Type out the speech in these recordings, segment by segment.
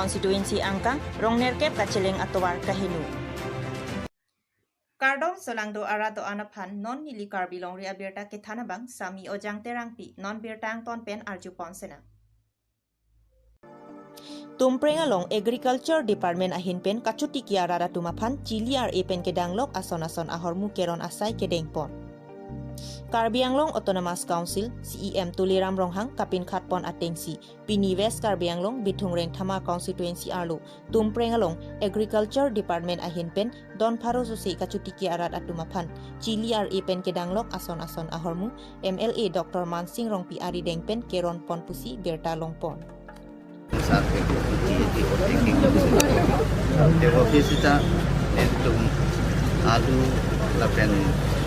Constituency angkang rongner kep kacheleng atowar kahinu. Kardong solangdo arado anaphan non nili karbi longri abirta kethanabang sami ojang terangpi non birtang ton pen arju ponsena. Tumprenga long agriculture department ahin pen kachuti kia rara tumaphan chili ar epen ke danglok ason ason ahormu keron asai ke dengpon. Karbi Anglong Autonomous Council CEM Tuliram Ronghang Kapin Khatpon Atengsi Pini West Karbi Anglong Bithungreng Thama Constituency Arlo Tumprengalong Agriculture Department ahin pen Don Pharo Jose Kachutiki arat atumaphan Chili ar epen kedanglok ason ason ahormu MLA Dr. Mansing Rongpi Ari Dengpen Keron Ponpusi Berta Longpon. আলু lapen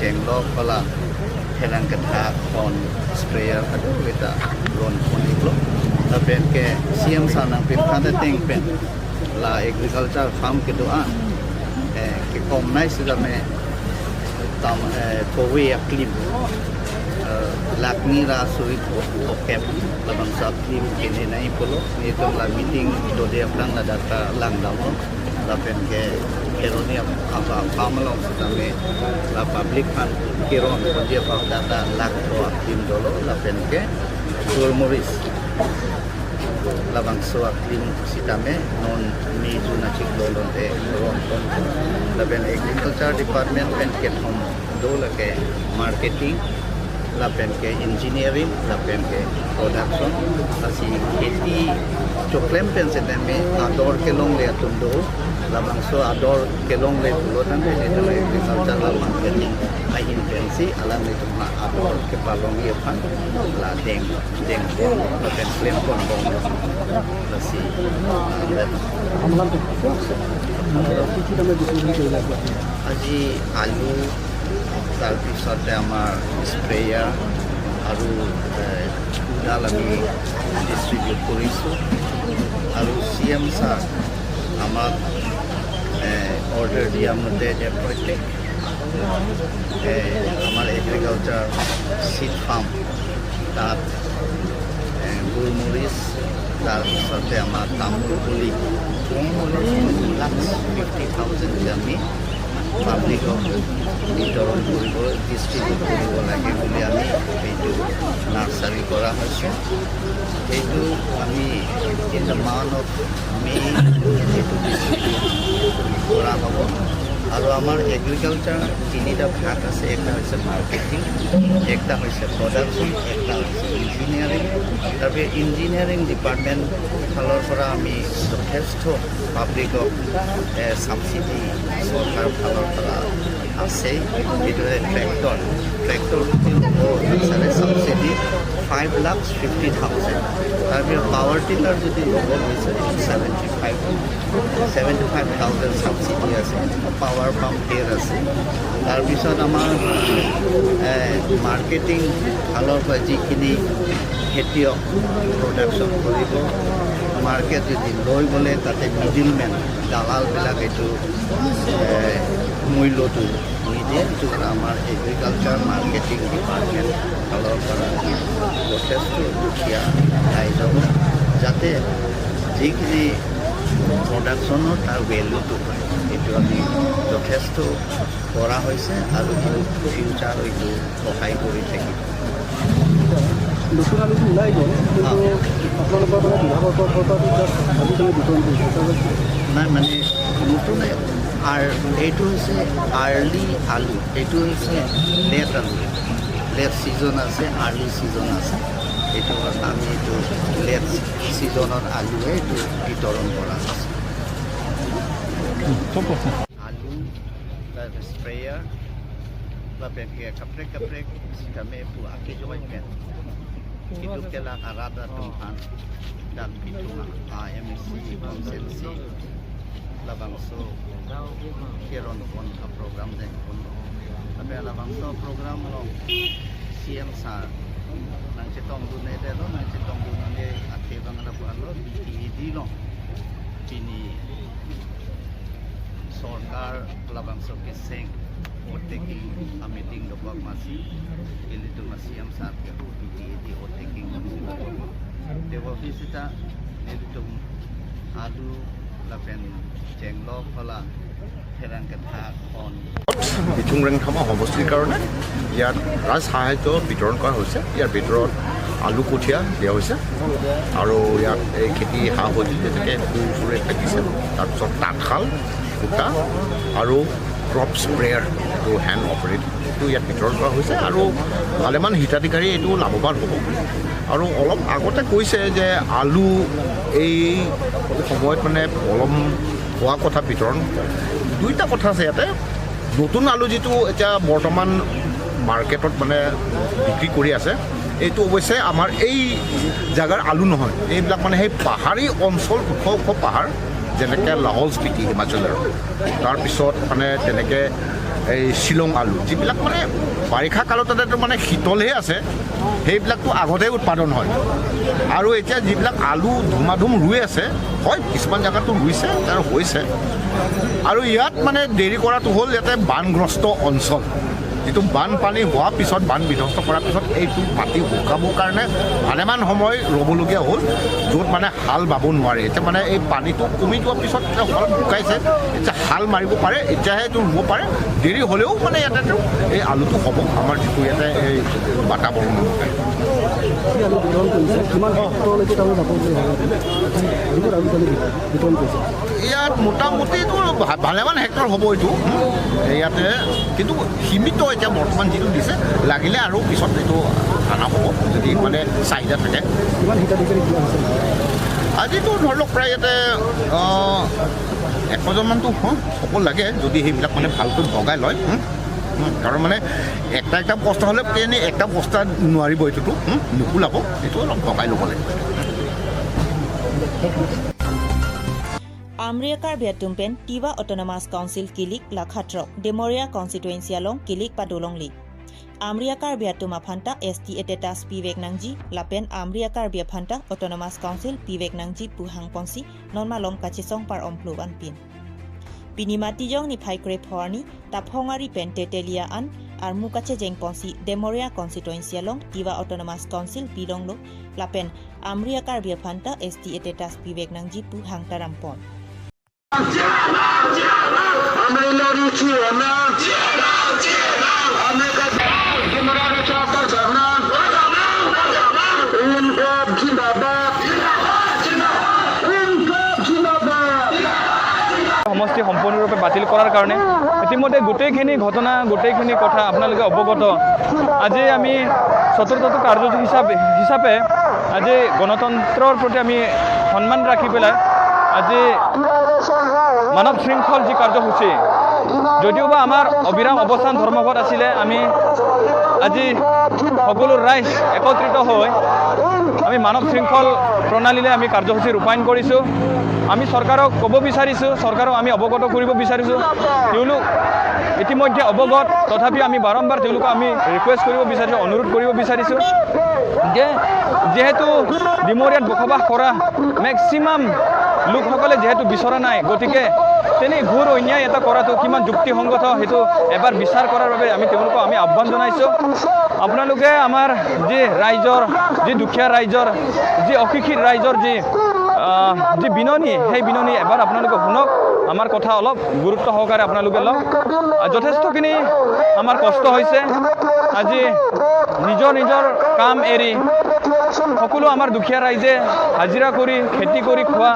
jenglok pala helang katha kon sprayer ado eta ron kon iklo lapen ke CM sanang pin khada teng pen la agriculture farm ke doa ke kom nai sida me tam kowe aklim lakni ra sui ko kep la bangsa klim kene nai polo ni tong la meeting do de aplang la data lang daw lapen ke keronia apa pamalong sitame la public fund keron kondia pa data lak to aklim dolo lapen ke gulmoris la bangso aklim sitame non ni juna chik lolon te ron kon lapen agriculture department pen ke thom do la ke marketing lapen ke engineering lapen ke production asi kheti choklem pen sitame ador ke long le atum do labangso ador kelong le tulotan le agriculture la marketing ahin pensi alam le tuma ador ke palong ye phan la deng deng bon la pen klem kon bong la si আজি আলু তাৰপিছতে আমাৰ sprayer আৰু কোদাল আমি distribute কৰিছোঁ আৰু C M sir আমাক অৰ্ডাৰ দিয়া মতে যে প্ৰত্যেক আমাৰ এগ্ৰিকালচাৰ চিড ফাৰ্ম তাত গোলমৰিচ তাৰপিছতে আমাৰ তামোল পুলি 1,50,000 আমি পাব্লিকক বিতৰণ কৰিব ডিষ্ট্ৰিবিউট কৰিব লাগে বুলি আমি সেইটো নাৰ্চাৰী কৰা হৈছে। সেইটো আমি in the month of May সেইটো ডিষ্ট্ৰিবিউট কৰা হ'ব। আৰু আমাৰ এগ্ৰিকালচাৰ তিনিটা ভাগ আছে, এটা হৈছে মাৰ্কেটিং, একটা হৈছে প্ৰডাকশ্যন, একটা হৈছে ইঞ্জিনিয়াৰিং। তাৰপিছত ইঞ্জিনিয়াৰিং ডিপাৰ্টমেণ্ট ফালৰ পৰা আমি যথেষ্ট পাব্লিকক ছাবচিডি চৰকাৰৰ ফালৰ পৰা আছে। এইটো ট্ৰেক্টৰ ট্ৰেক্টৰ ছাবচিডি 5,50,000। তাৰপিছত পাৱাৰ টিলাৰ যদি ল'ব বিচাৰে 75,000 ছাবচিডি আছে, পাৱাৰ পাম্প ধেৰ আছে। তাৰপিছত আমাৰ মাৰ্কেটিং ফালৰ পৰা যিখিনি খেতিয়ক প্ৰডাকশ্যন কৰিব মাৰ্কেট যদি লৈ গ'লে তাতে মিডিলমেন দালালবিলাক এইটো মূল্যটো নিদিয়ে। এইটো আমাৰ এগ্ৰিকালচাৰ মাৰ্কেটিং ডিপাৰ্টমেণ্ট ফালৰ পৰা যথেষ্ট দুখীয়া ৰাইজক যাতে যিখিনি প্ৰডাকশ্যনৰ তাৰ ভেলুটো হয় সেইটো আমি যথেষ্ট কৰা হৈছে আৰু ইন ফিউচাৰ এইটো সহায় কৰি থাকিব। নতুন আলুটো ওলাই গ'ল, কিন্তু আপোনালোকৰ মানে বিভাগৰ তৰফৰ পৰা আজি তুমি বিতৰণ কৰিছে? নাই, মানে নতুন আৰু এইটো হৈছে আৰ্লি আলু, এইটো হৈছে লেট আলু। লেট ছিজন আছে, আৰ্লি ছিজন আছে। এইটো আমি এইটো লেট ছিজনৰ আলুৱে এইটো বিতৰণ কৰা হৈছে। আলু, তাৰপিছত sprayer, তাৰপিছত kaprek kaprek kami pu aki joy pen hidup kela arada tumhan dan pitunga AMC konsensi labangso keron kon a program deng kon tapi labangso program long CM sar nang cetong dune de lo nang cetong dune ate bangla pu alo BTED lo pini চৰকাৰ labangso ke seng taking a meeting do bak masi ili tu CM sar ke BTED taking de office ita neli tu আলু লাপেন চেংলক হলা ফেৰাং কে থাক খন বিথুং ৰেংথামা সমষ্টিৰ কাৰণে ইয়াত ৰাজ সাহায্য বিতৰণ কৰা হৈছে। ইয়াৰ ভিতৰত আলু কঠীয়া দিয়া হৈছে আৰু ইয়াত এই খেতি সা সঁজুলি যেনেকৈ কোৰ চোৰ এইবিলাক দিছে। তাৰপিছত তাঁতশাল, সূতা আৰু ক্ৰপ স্প্ৰেয়াৰ, এইটো হেণ্ড অপাৰেট, এইটো ইয়াত বিতৰণ কৰা হৈছে আৰু ভালেমান হিতাধিকাৰী এইটো লাভৱান হ'ব। আৰু অলপ আগতে কৈছে যে আলু এই সময়ত মানে পলম হোৱা কথা বিতৰণ, দুইটা কথা আছে ইয়াতে। নতুন আলু যিটো এতিয়া বৰ্তমান মাৰ্কেটত মানে বিক্ৰী কৰি আছে, এইটো অৱশ্যে আমাৰ এই জেগাৰ আলু নহয়। এইবিলাক মানে সেই পাহাৰী অঞ্চল, ওখ ওখ পাহাৰ, যেনেকৈ লাহৌল স্পিতি হিমাচলৰ, তাৰপিছত মানে তেনেকৈ এই শ্বিলং আলু, যিবিলাক মানে বাৰিষা কালত তাতে মানে শীতলহে আছে, সেইবিলাকতো আগতেই উৎপাদন হয়। আৰু এতিয়া যিবিলাক আলু ধুমাধুম ৰুই আছে, হয় কিছুমান জেগাতো ৰুইছে আৰু হৈছে। আৰু ইয়াত মানে দেৰি কৰাটো হ'ল ইয়াতে বানগ্ৰস্ত অঞ্চল, যিটো বানপানী হোৱাৰ পিছত, বান বিধ্বস্ত কৰাৰ পিছত এইটো মাটি শুকাবৰ কাৰণে ভালেমান সময় ৰ'বলগীয়া হ'ল, য'ত মানে হাল বাব নোৱাৰে। এতিয়া মানে এই পানীটো কমি যোৱাৰ পিছত এতিয়া অলপ শুকাইছে, এতিয়া হাল মাৰিব পাৰে, এতিয়াহে এইটো ৰুব পাৰে। দেৰি হ'লেও মানে ইয়াতেতো এই আলুটো হ'ব, আমাৰ যিটো ইয়াতে এই বাতাবৰণ অনুসাৰে। কি আলু বিতৰণ কৰিছে, কিমান হেক্টৰলৈকে তাৰমানে যাব বুলি ভাবে যিবোৰ আলু তাৰমানে বিতৰণ কৰিছে? ইয়াত মোটামুটিতো ভালেমান হেক্টৰ হ'ব এইটো ইয়াতে, কিন্তু সীমিত এতিয়া বৰ্তমান যিটো দিছে। লাগিলে আৰু পিছত এইটো আনা হ'ব যদি মানে চাহিদা থাকে। কিমান হিতাধিকাৰী দিয়া হৈছে? আজিতো ধৰি লওক প্ৰায় ইয়াতে 100জনমানতো হ'ব লাগে, যদি সেইবিলাক মানে ভালকৈ ভগাই লয়। কাৰণ মানে একটা একটা বস্তা হ'লে এনেই একটা বস্তা নোৱাৰিব, এইটোতো নুকুলাব, এইটো অলপ ভগাই ল'ব লাগিব। Amriya Karbi tumpen Tiwa Autonomous Council kilik la khatro Demoria constituency along kilik padolongli. Amriya Karbi tuma phanta ST etetas Pivek Nangji lapen Amriya Karbi phanta Autonomous Council Pivek Nangji puhang ponsi nonma long kachisong par omplu an pin. Pinimati jong ni phaikre phorni taphongari pen tetelia an ar mukache jeng ponsi Demoria constituency along Tiwa Autonomous Council pilonglo lapen Amriya Karbi phanta ST etetas Pivek Nangji puhang tarampon. সমষ্টি সম্পূৰ্ণৰূপে বাতিল কৰাৰ কাৰণে ইতিমধ্যে গোটেইখিনি ঘটনা, গোটেইখিনি কথা আপোনালোকে অৱগত। আজি আমি চতুৰ্থটো কাৰ্যসূচী হিচাপে আজি গণতন্ত্ৰৰ প্ৰতি আমি সন্মান ৰাখি পেলাই আজি মানৱ শৃংখল যি কাৰ্যসূচী, যদিওবা আমাৰ অবিৰাম অৱস্থান ধৰ্মঘট আছিলে, আমি আজি সকলো ৰাইজ একত্ৰিত হৈ আমি মানৱ শৃংখল প্ৰণালীৰে আমি কাৰ্যসূচী ৰূপায়ণ কৰিছোঁ। আমি চৰকাৰক ক'ব বিচাৰিছোঁ, চৰকাৰক আমি অৱগত কৰিব বিচাৰিছোঁ, তেওঁলোক ইতিমধ্যে অৱগত, তথাপিও আমি বাৰম্বাৰ তেওঁলোকক আমি ৰিকুৱেষ্ট কৰিব বিচাৰিছোঁ, অনুৰোধ কৰিব বিচাৰিছোঁ যে যিহেতু ডিমৰীয়াত বসবাস কৰা মেক্সিমাম লোকসকলে যিহেতু বিচৰা নাই, গতিকে তেনে ঘোৰ অন্যায় এটা কৰাটো কিমান যুক্তিসংগত সেইটো এবাৰ বিচাৰ কৰাৰ বাবে আমি তেওঁলোকক আমি আহ্বান জনাইছোঁ। আপোনালোকে আমাৰ যি ৰাইজৰ, যি দুখীয়া ৰাইজৰ, যি অশিক্ষিত ৰাইজৰ যি বিননি, সেই বিননি এবাৰ আপোনালোকে শুনক, আমাৰ কথা অলপ গুৰুত্ব সহকাৰে আপোনালোকে লওক। যথেষ্টখিনি আমাৰ কষ্ট হৈছে, আজি নিজৰ নিজৰ কাম এৰি সকলো আমাৰ দুখীয়া ৰাইজে হাজিৰা কৰি খেতি কৰি খোৱা,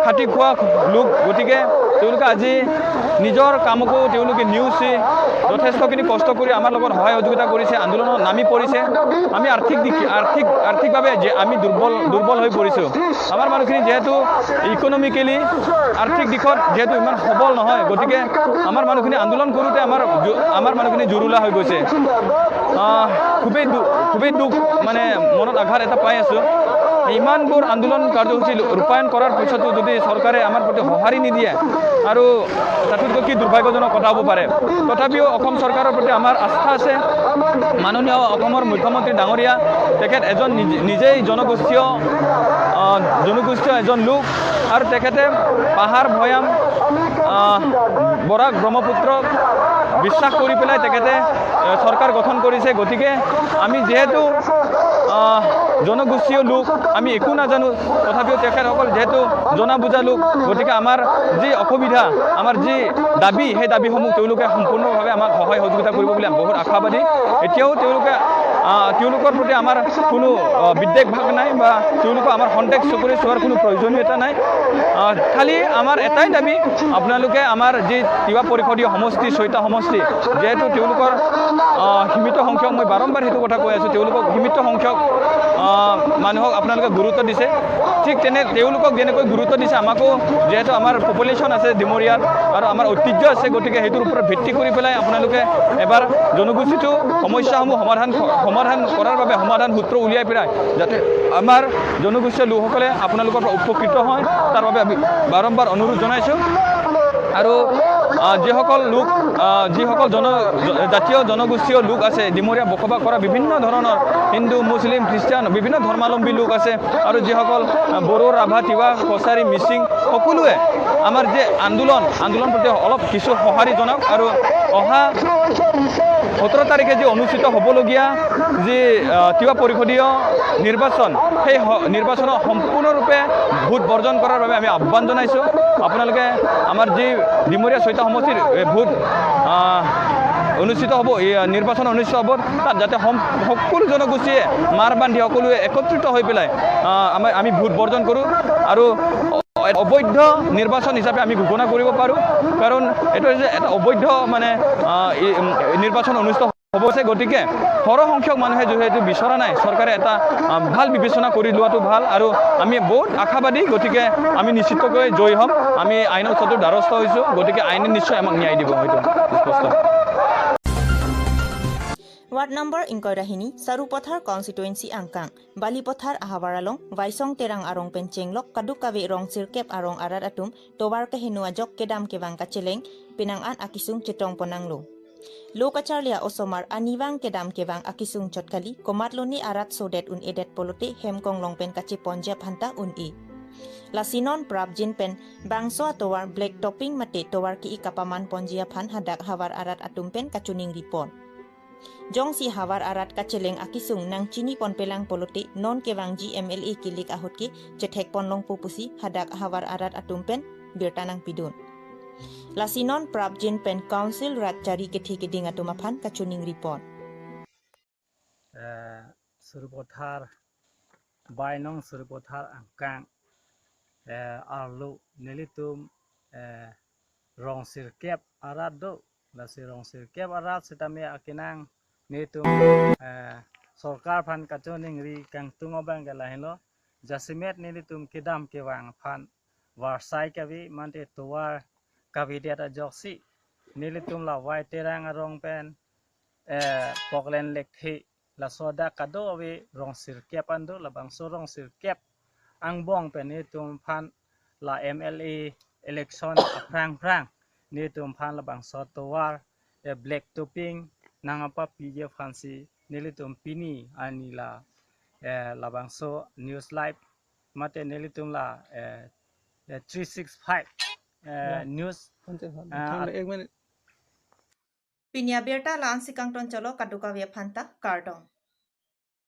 খাটি খোৱা লোক, গতিকে তেওঁলোকে আজি নিজৰ কামকো তেওঁলোকে নেওচি যথেষ্টখিনি কষ্ট কৰি আমাৰ লগত সহায় সহযোগিতা কৰিছে, আন্দোলনত নামি পৰিছে। আমি আৰ্থিকভাৱে যে আমি দুৰ্বল হৈ পৰিছোঁ। আমাৰ মানুহখিনি যিহেতু ইকনমিকেলি আৰ্থিক দিশত যিহেতু ইমান সবল নহয়, গতিকে আমাৰ মানুহখিনি আন্দোলন কৰোঁতে আমাৰ মানুহখিনি জুৰুলা হৈ গৈছে। খুবেই দুখ, মানে মনত আঘাত এটা পাই আছোঁ। ইমানবোৰ আন্দোলন কাৰ্যসূচী ৰূপায়ণ কৰাৰ পিছতো যদি চৰকাৰে আমাৰ প্ৰতি সঁহাৰি নিদিয়ে, আৰু তাতোতকৈ কি দুৰ্ভাগ্যজনক কথা হ'ব পাৰে। তথাপিও অসম চৰকাৰৰ প্ৰতি আমাৰ আস্থা আছে। মাননীয় অসমৰ মুখ্যমন্ত্ৰী ডাঙৰীয়া, তেখেত এজন নিজেই জনগোষ্ঠীয় এজন লোক, আৰু তেখেতে পাহাৰ ভৈয়াম বৰাক ব্ৰহ্মপুত্ৰক বিশ্বাস কৰি পেলাই তেখেতে চৰকাৰ গঠন কৰিছে। গতিকে আমি যিহেতু জনগোষ্ঠীয় লোক, আমি একো নাজানো, তথাপিও তেখেতসকল যিহেতু জনা বুজা লোক, গতিকে আমাৰ যি অসুবিধা, আমাৰ যি দাবী, সেই দাবীসমূহ তেওঁলোকে সম্পূৰ্ণভাৱে আমাক সহায় সহযোগিতা কৰিব বুলি বহুত আশাবাদী। এতিয়াও তেওঁলোকে তেওঁলোকৰ প্ৰতি আমাৰ কোনো বিদ্বেষ ভাৱ নাই বা তেওঁলোকক আমাৰ সন্দেহ চকুৰে চোৱাৰ কোনো প্ৰয়োজনীয়তা নাই। খালি আমাৰ এটাই দাবী, আপোনালোকে আমাৰ যি তিৱা পৰিষদীয় সমষ্টি, ছয়টা সমষ্টি, যিহেতু তেওঁলোকৰ সীমিত সংখ্যক, মই বাৰম্বাৰ সেইটো কথা কৈ আছোঁ, তেওঁলোকক সীমিত সংখ্যক মানুহক আপোনালোকে গুৰুত্ব দিছে, ঠিক তেনে তেওঁলোকক যেনেকৈ গুৰুত্ব দিছে আমাকো, যিহেতু আমাৰ পপুলেশ্যন আছে ডিমৰীয়াত আৰু আমাৰ ঐতিহ্য আছে, গতিকে সেইটোৰ ওপৰত ভিত্তি কৰি পেলাই আপোনালোকে এবাৰ জনগোষ্ঠীটো সমস্যাসমূহ সমাধান কৰাৰ বাবে সমাধান সূত্ৰ উলিয়াই পেলাই যাতে আমাৰ জনগোষ্ঠীয় লোকসকলে আপোনালোকৰ পৰা উপকৃত হয়, তাৰ বাবে আমি বাৰম্বাৰ অনুৰোধ জনাইছোঁ। আৰু যিসকল লোক, যিসকল জাতীয় জনগোষ্ঠীয় লোক আছে, ডিমৰীয়া বসবাস কৰা বিভিন্ন ধৰণৰ হিন্দু, মুছলিম, খ্ৰীষ্টান বিভিন্ন ধৰ্মাৱলম্বী লোক আছে, আৰু যিসকল বড়ো, ৰাভা, তিৱা, কছাৰী, মিচিং সকলোৱে আমাৰ যে আন্দোলন প্ৰতি অলপ কিছু সঁহাৰি জনাওক। আৰু অহা 17 তাৰিখে যি অনুষ্ঠিত হ'বলগীয়া যি তিৱা পৰিষদীয় নিৰ্বাচন, সেই নিৰ্বাচনৰ সম্পূৰ্ণৰূপে ভোট বৰ্জন কৰাৰ বাবে আমি আহ্বান জনাইছোঁ। আপোনালোকে আমাৰ যি ডিমৰীয়া ছয়টা সমষ্টিৰ ভোট অনুষ্ঠিত হ'ব, এই নিৰ্বাচন অনুষ্ঠিত হ'ব, তাত যাতে সকলো জনগোষ্ঠীয়ে মাৰ বান্ধি সকলোৱে একত্ৰিত হৈ পেলাই আমি ভোট বৰ্জন কৰোঁ আৰু অবৈধ নিৰ্বাচন হিচাপে আমি ঘোষণা কৰিব পাৰোঁ। কাৰণ এইটো হৈছে এটা অবৈধ মানে নিৰ্বাচন অনুষ্ঠিত হ'ব, গতিকে সৰহসংখ্যক মানুহে যিহেতু বিচৰা নাই, চৰকাৰে এটা ভাল বিবেচনা কৰি লোৱাটো ভাল। আৰু আমি বহুত আশাবাদী, গতিকে আমি নিশ্চিতকৈ জয়ী হ'ম। আমি আইনৰ ওচৰতো দ্বাৰস্থ হৈছোঁ, গতিকে আইনে নিশ্চয় আমাক ন্যায় দিব, হয়তো স্পষ্ট। Ward number Inkoirahini, Sarupathar constituency Angkang, Balipathar Ahabaralong, Vaisong Terang Arong Penchenglok, Kadukawe Rong Sirkep Arong Arat Atum, Towar Kehenu Ajok Kedam Kewang Kacheleng, Pinangan Akisung Chetong Ponanglo. Lokacharlia Osomar Aniwang Kedam Kewang Akisung Chotkali, Komatloni Arat Sodet Un Edet Polote, Hemkong Longpen Kache Ponjab Hanta Un E. Lasinon Prabjin Pen, Bangsoa Towar Black Topping Mate Towar Ki Ikapaman Ponjia Phan Hadak Hawar Arat Atum Pen Kachuning Ripon. Jongsi hawar arat kacheleng akisung nang chini pon pelang polote non kewang GMLA kilik ahotke chethek ponlong pupusi hadak hawar arat atumpen birtanang pidun. Lasinon Prabjin pen council rat chari ke thike ding atumaphan kachuning ripon. Surupothar Bainong Surupothar Angkang Arlu Nelitum Rong Sirkep arat do lasi Rong Sirkep arat sitame akinang netum sarkar phan kachoning ri kangtung obang galahilo jasimet nelitum kedam kewang phan warsai kabi mante towar kabi data joksi nelitum la white terang arong pen poklen lekhi la soda kado awe Rong Sirkep ando la bangso Rong Sirkep angbong pen netum phan la MLA election prang prang netum phan la bangso towar black topping nangapa PJ fancy nelitum pini anila labangso news live mate nelitum la 365 news Pinia berta lan sikang ton chalo kaduka we phanta kardong.